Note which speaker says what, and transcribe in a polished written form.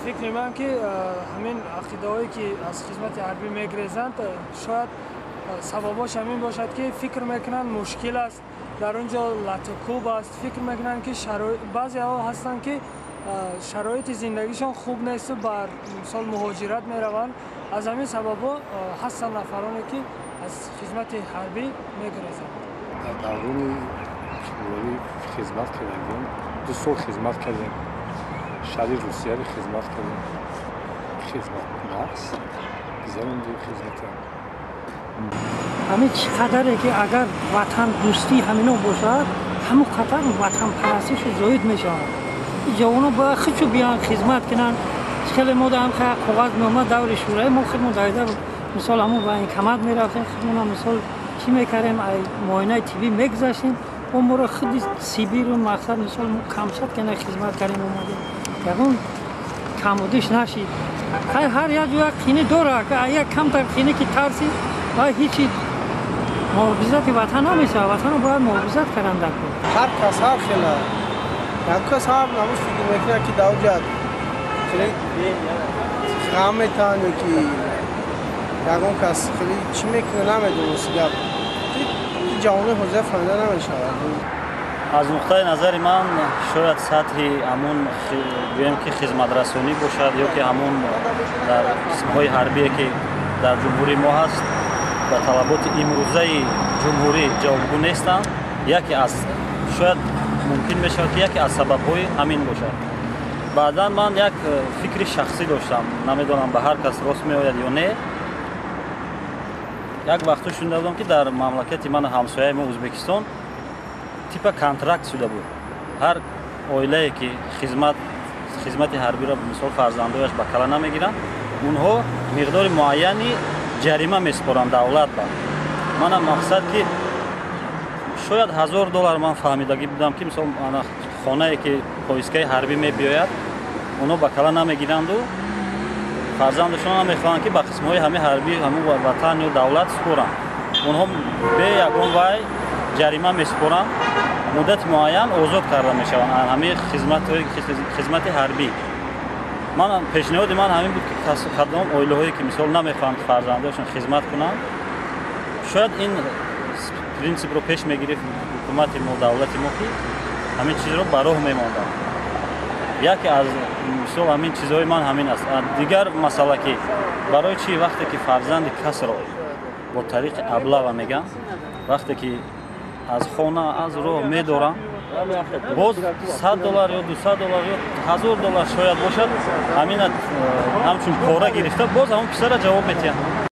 Speaker 1: Фикри ман ки ҳамин ақидаҳое ки аз хизмати ҳарбӣ мегрезанд, шояд сабабош ҳамин бошад, ки фикр мекунанд мушкил аст, дар он ҷо латукӯб аст, фикр мекунанд ки баъзеҳо ҳастанд ки шароити зиндагишон хуб несту бар мисол муҳоҷират мераванд. Аз ҳамин сабабҳо ҳастанд нафароне ки аз хизмати ҳарбӣ мегрезанд.
Speaker 2: Дар даврони шӯравӣ хизмат кардем, 2 сол хизмат кардем, шаҳри Русияро хизмат кардем. Хизмат нағз гузарондем хизмата.
Speaker 3: Ҳамин чӣ қадаре ки агар ватандӯстӣ ҳамино бошад, ҳамон қадар ватанпарастишу зоид мешавад. Ҷавоно бояд худшо биёянд, хизмат кунанд. Хеле мо ҳам коғаз меомад даври шӯравӣ, мо худмон давида мисол ҳамон военкомат мерафтем, худмона мисол чӣ мекардем, муоинаи тиббӣ мегузаштем. Мо моро худи Сибиру мақсад мисол Камчаткана хизмат кардем, омадем, ягон камбудиш нашид. Хай, ҳар як ҷо як қинӣ дорад, як камтар қинӣ ки тарси ва ҳичи муҳофизати ватан намешавад. Ватанро бояд муҳофизат кардан дар кор.
Speaker 4: Ҳар кас ҳар хела, як кас ҳар намуз фикр мекунад, ки дар оҷа хеле ғам метаҳанд ё ки ягон кас хеле чӣ мекунад, намедонам. Гап ҷавонои ҳозира фаҳмида намешавад.
Speaker 5: Аз нуқтаи назари ман, шояд сатҳи ҳамун гӯем ки хизматрасонӣ бошад ё ки ҳамун дар қисмҳои ҳарбие ки дар ҷумҳурии мо ҳаст, ба талаботи имрӯзаи ҷумҳурӣ ҷавобгӯ нестанд. Яке аз шояд мумкин мешавад, ки яке аз сабабҳои ҳамин бошад. Баъдан ман як фикри шахсӣ доштам, намедонам, ба ҳар кас рост меояд ё не. Як вақто шунида будам, ки дар мамлакати ман, ҳамсояи мо Ӯзбекистон, типа контракт шуда буд. Ҳар оилае ки хизмати ҳарбиро мисол фарзандояш ба кала намегиранд, онҳо миқдори муайяни ҷарима месупоранд давлат ба. Манам мақсад ки шояд 1000 доллар ман фаҳмидагӣ будам, ки мисол хонае ки повесткаи ҳарбӣ мебиёяд, онҳо ба кала намегиранду фарзандашон намехоҳанд, ки ба қисмҳои ҳами ҳарбӣ ҳамун ватан ё давлат супоранд. Онҳо бе ягон вай ҷарима месупоранд, муддати муайян озод карда мешаванд ҳамин хизмати ҳарбӣ. Ман пешниҳоди ман ҳамин буд, ки кадом оилаҳое ки мисол намехоҳанд, ки фарзандошон хизмат кунанд, шояд ин принсипро пеш мегирифт ҳукумати мо, давлати мо, ки ҳамин чизро ба роҳ мемонданд. Яке аз мисол ҳамин чизҳои ман ҳамин аст. Дигар масъала, ки барои чӣ вақте ки фарзанди касро бо тариқи облава мегӯянд, вақте ки аз хона, аз роҳ медоранд, боз 100 доллар ё 200 доллар ё 1000 доллар шояд бошад, ҳамина ҳамчун пора гирифта, боз ҳамон писара ҷавоб метиҳанд.